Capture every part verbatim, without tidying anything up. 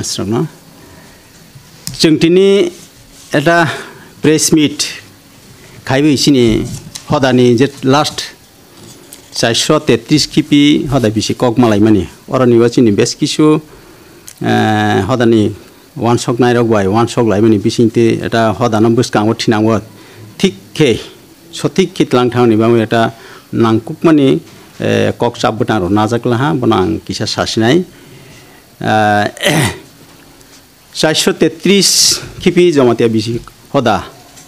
Srokno. Chwng tini eta press meet khaiwi chini hodani je last chairso tetris khipi hoda bisi kok malaimani. Oroni o chini bes kisu, eh, hodani wansok nairok bai wansok laimani bisingtwi eta hodano bwskango thinango thik khe sothik khe tlang thangni bagwi eta nangkukmani, eh, kok chap bwtang rok najak laha, bono ang kisa sasinai. Ah, chairso tetris khipi Jamatia bisi hoda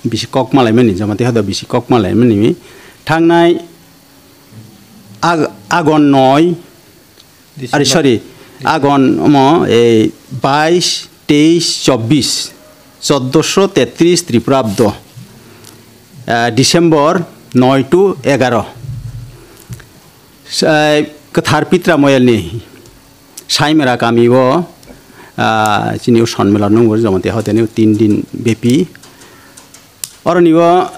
bisi kok malaimani, Jamatia hoda bisi kok malaimani thangnai Ag-, Agon noi, ari, December. Sorry, Agon omo ei bais, teis, chobbish, choddoso tetris Tripurabdo, ah, December noi to egaro. Sai Kwthar Pitra Moyalni Saimera kami o, ah, chini o sonmela nungo Jamatia hodani o tin din bepi. Oroni o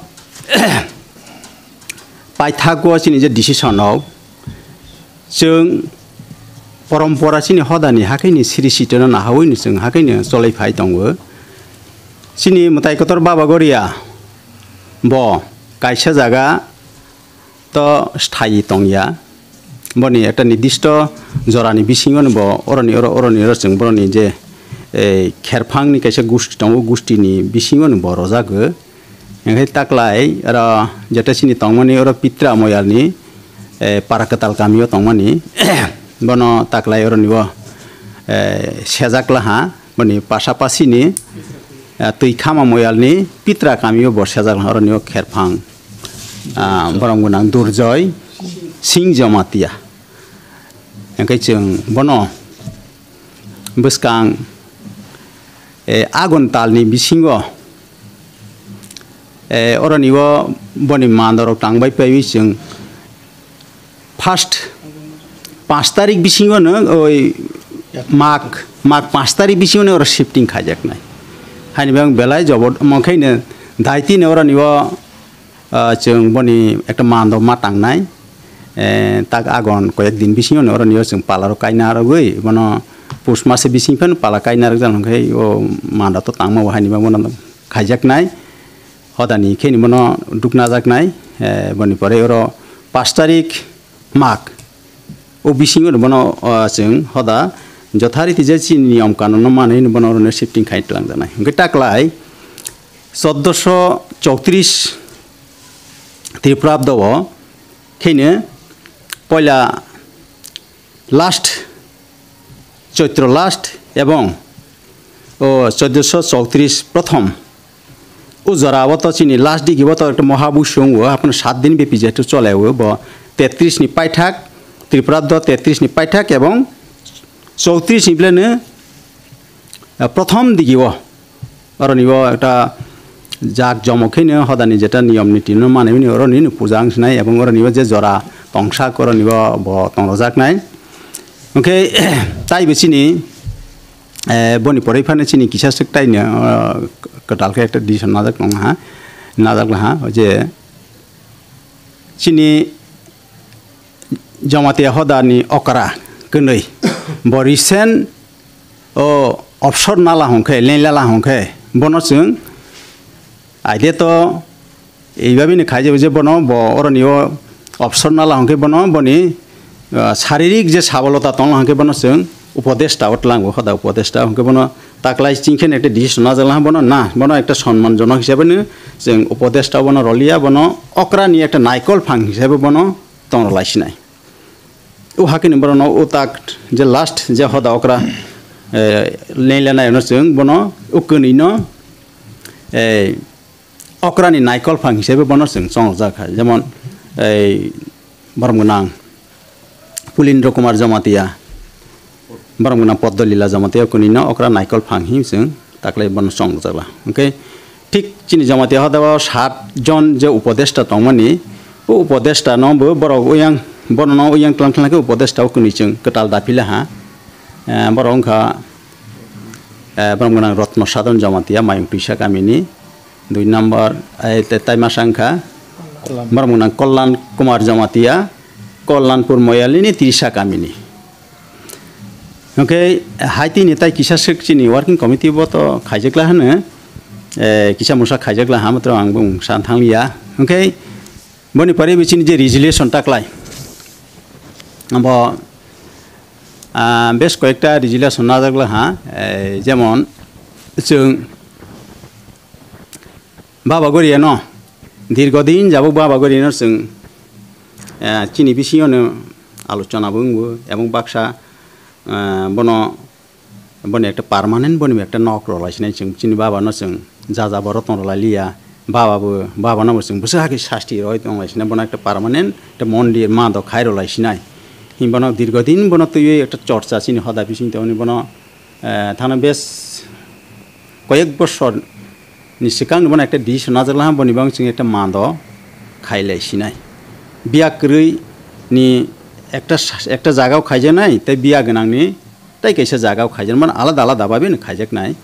paithak o chini je decision o chwng porompora chini hodani hakhe ni siri siteno nahawi ni chwng hakhe ni cholai phai tongo. Chini mwtai kotor Baba Goria bo kaisa jaga to sthayi tongya. Boni ekta nidisto jorani bisingo no bo oroni oro, oroni oro chwng boroni je, eh, kherphangni kaisa gusti tongo, gustini bisingo no bo rojago. Hingke taklai oro jeta chini tongmani oro Pitra Moyalni, eh, para kwtal kamio tongmani. Bono taklai oroni bo, eh, sejak laha, boni pasapasini, eh, twi khama Moyalni Pitra kamio bo sejak laha, oroni o kherphang, ah, borom gwnang Durjoy Singh Jamatia. Hingke chwng bono bwskang, eh, Agon talni bisingo, eh, oroni o boni mandorok tangbai paiwi chwng first panch tarik bisingo no oi Mag, Mag panch tarik bisingo no oro shifting khaijaknai. Haini bang belai jobor mokhaino daitino oroni o, ah, chwng boni ekta mando ma tangnai. Eh, tak Agon koyek din bisingo no oroni o chwng palaro kaina rogwi bono pus mase bising phano pala kaina rwjak hwnkhe o mando to tangma bo haini bang bono khaijaknai. Hodani khe ni bono duknajaknai, eh, boni pore oro panch tarik Mag. O bisingo no bono, ah, chwng hoda jothariti je chini niyom kanun no manwi no bono oro no shifting khai twlangjaknai. Hwnkhe taklai choddoso chowtris Tripurabdo o kheno poila last Choitro last ebong o choddoso chowtris prothom. O jora o to chini last digi o to ekta mohabusung o, apno sat din bepi jehetu chole o, bo tetris ni paithak, Tripura do tetris ni paithak ebong chowtris ni beleno, eh, prothom digi o. Oroni o ekta jak jomok khe no hodani jeta niyom niti no manwi ni oroni no puja wng sinai, ebong oroni o je jora tongsak oroni o bo tongrojaknai. Hwnkhe taibo chini, eh, boni poroi phano chini kisa swk tai no, eh, kwtal khe ekta decision najak tong ha, najak laha, o je chini Jamatia hodani okra kwnwi. Bo recent o obsor nala hwnkhe, leng lala hwnkhe, bono chwng aide to eibabi ni khaijak je bono bo oroni o obsor nala hwnkhe bono boni, ah, saririk je sabolota tongla hwnkhe bono chwng upodesta o tlango, hoda upodesta hwnkhe bono taklai chingkhe ekta decision najak laha bono na, bono ekta sonman jonok hisabe no chwng upodesta bono rolia, bono okra ni ekta naikol phang hisabe bono tongrolai sinai. O hakini borokno o tak je last je hoda okra, eh, leng lenai no chwng bono o kwnwi no, eh, okra ni naikol phang hisabe bono chwng chongjak hai. Jemon, eh, borom gwnang Pulindra Kumar Jamatia, borom gwnang Poddo Lila Jamatia kwnwi no okra naikol phang hi chwng taklai bono chongjak la. Hwnkhe thik chini Jamatia hoda o sat jon je upodesta tongmani, o upodesta no bo borok uyang, bono no uyang tlang tlang khe upodesta o kwnwi chwng kwtal daphi laha. Eh, borok wngkha, eh, borom gwnang Rotno Sadon Jamatia, Mayung Twisa kamini, dui number, eh, te-, tai masa wngkha borom gwnang Kollan Kumar Jamatia, Kollanpur Moyalini Trisa kamini. Hwnkhe hai tini tai kisa swk chini working committee bo to khaijakla hwno, eh, kisa musa khaijakla ha matro ang bung san thangliya. Hwnkhe boni pore bo chini je resolution taklai. Abo, ah, bes koyekta resolution najakla ha, eh, jemon chwng Baba Goria no, dirgo din jabuk Baba Goria no chwng, eh, chini bisingo no alochona bo wngbo, ebong baksa, eh, bono, boni ekta permanent boni ekta nok rwlai sinai chwng chini baba no chwng ja ja borok tong rwlai liya, baba bo, baba no bo chwng bwswk hakhe sasti rwui tong lai sinai bono ekta permanent ekta mondir ma do khai rwlai sinai. Himbono dirgo din bono twiwi ekta chorcha chini hoda bising tongni bono, eh, thana bes koyek bosor ni swkang ni bono ekta decision najakla ha, boni bang chwng ekta mando khailai sinai. Biya kwrwi ni ekta sa-, ekta jagao khaijaknai, tei biya gwnang ni tei kaisa jagao khaijaknai, mane alada alada babe no khaijaknai.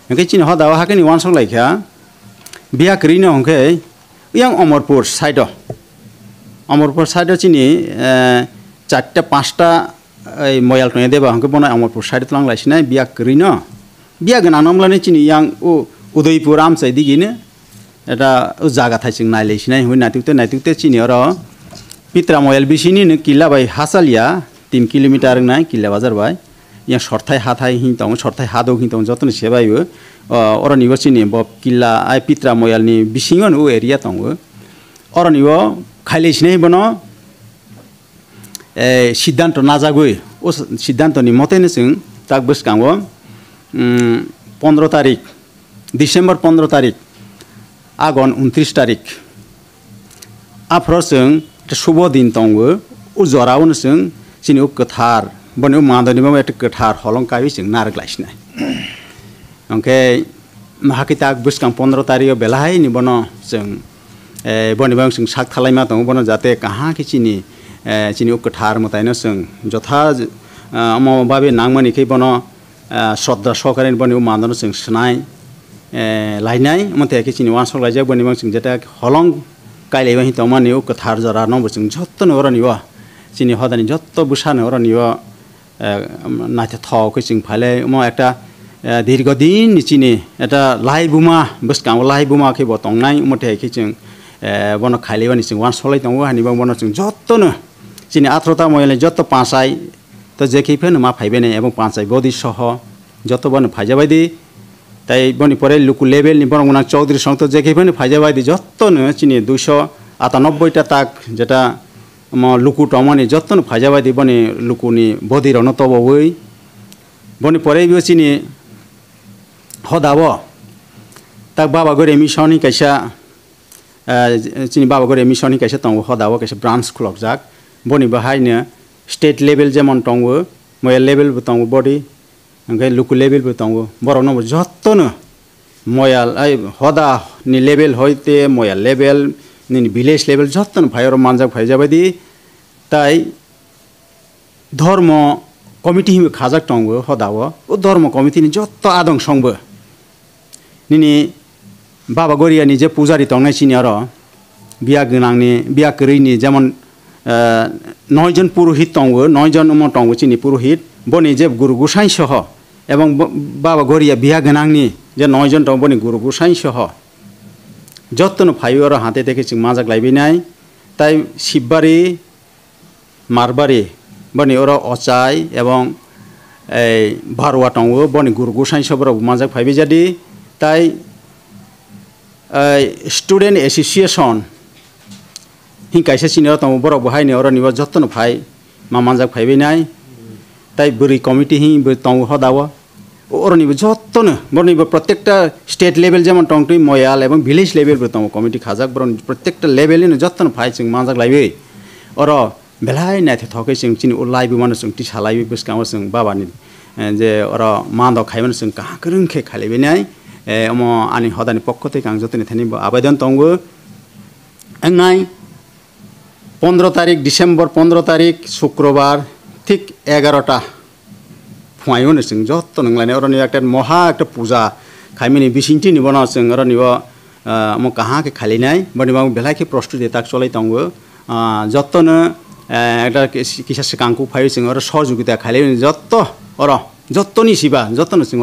Hwnkhe chini hoda o hakhe ni uansuk lai kha, biya kwrwi no hwnkhe yang Omorpur side o, Omorpur side o chini, eh, charta panchta ei moyal tongya deba hwnkhe bono Omorpur side o twlang lai sinai biya kwrwi no. Biya gwnang no mlani chini yang u Udaipur amchai digini eta u jaga thai chwng nailai sinai hwnwi naitukte naitukte chini oro Pitra moyal bisini no killa bai hachaliya tin kilometer wngnai killa bazar bai. Yang sorthai hathai hin tongo, sorthai hadok hin tongo, jotono sebai o. O, oroni bo chini bo killa ai Pitra moyal ni bisingo no u area tongo. Oroni bo khailai sinai bono eh, siddhanto najagwi, o s-, siddhantoni moteno chwng tak bwskango, mm, pondro tarik, December pondro tarik, agon untris tarik, aphro chwng ekta subo din tongo, o jorao no chwng chini o kwthar, boni o mandoni bo ekta kwthar holong kaiwi chwng narwk lai sinai. Hwnkhe, hakhe tak bwskang pondro tarik o belai ni bono chwng, eh, boni bang chwng sak thalaima tongo, bono jate kaham khe chini, eh, chini o kwthar mwtaino chwng jotha, ah, omo babe nangmani khe bono, ah, sodra sohkare boni o mandano chwng swnai, eh, lainai, omo tei khe chini uansuk laijak boni bang chwng jeta holong kailaiwi tongmani o kwthar jora no bo chwng jotono oroni o chini hodani jotto bwsano oroni o eh, naithothok khe chwng phailai omo ekta, eh, dirgo din ni chini ekta laibuma bwskango laibuma khe bo tongnai omo tei khe chwng, eh, bono khailaibani chwng uansolai tongo hani bang bono chwng jotono chini atharota moyalni joto panchai to je khe phano ma phaibainai ebong panchai bodi soho joto bono phaijabaidi. Tai boni pore luku level ni borok gwnang Chaudhary song to je khe phano phaijabaidi jotono chini duiso atanobboi ta tak jeta omo luku tongmani jotono phaijabaidi boni lukuni bodi rokno tobowi. Boni pore bo chini hodao tak Baba Goria Mission ni kaisa, eh, chini Baba Goria Mission ni kaisa tongo, hodao kaisa branch khulokjak. Boni bahaino state level jemon tongo, moyal level bo tongo body, hwnkhe local level bo tongo. Borokno bo jotono moyal, ai, hoda ni level hoite moyal level, nini village level jotono phai oro manjak phaijabaidi. Tai dhormo committee hinwi khajak tongo hodao. O dhormo committee ni jotto adong songbo nini Baba Goria ni je pujari tongnai chini oro, biya gwnangni, biya kwrwini jemon, eh, noi jon purohit tongo, noi jon omo tongo chini purohit, boni je guru gosai soho, ebong bo-, Baba Goria biya gwnangni je noi jon tongo, boni guru gosai soho, jottono phaiwi oro hate teke chwng manjak laibainai, tai Sibari, Marbari, boni oro ochai ebong ei Barwa tongo, boni guru gosai soborok manjak phaibai jadi, tai ei Student Association hin kaisa chini oro tongo, borok bo haini oroni bo jotono phai ma manjak phaibai nai, tai bwrwi committee hin bo tongo hodao. Oroni bo jottono, boroni bo protekta state level jemon tongtwi moyal ebong village level bo tongo committee khajak, boroni protekta level ni jottono phai chwng manjak laiwi. Oro belai naithothok khe chwng chini o laibuma no chwng tisa laiwi bwskango chwng babani, eh, je oro mando khaimano chwng kaham kwrwng khe khailaibai nai. Eh, omo ani hodani pokho tei ang jotoni thani bo abaidan tongo. Wngnai pondro tarik December, pondro tarik Sukrobar thik egarota phuaio no chwng jotto nunglainai oroni ekta moha ekta puja khaimani bisingtwi ni bono chwng oroni o, ah, omo kaham khe khailainai boni bagwi belai khe prostuti tak cholai tongo. Ah, jottono Eh, ekta kis-, kisa swkang kuk phaiwi chwng oro sohojogita khailai jotto oro, jottoni siba, jottono chwng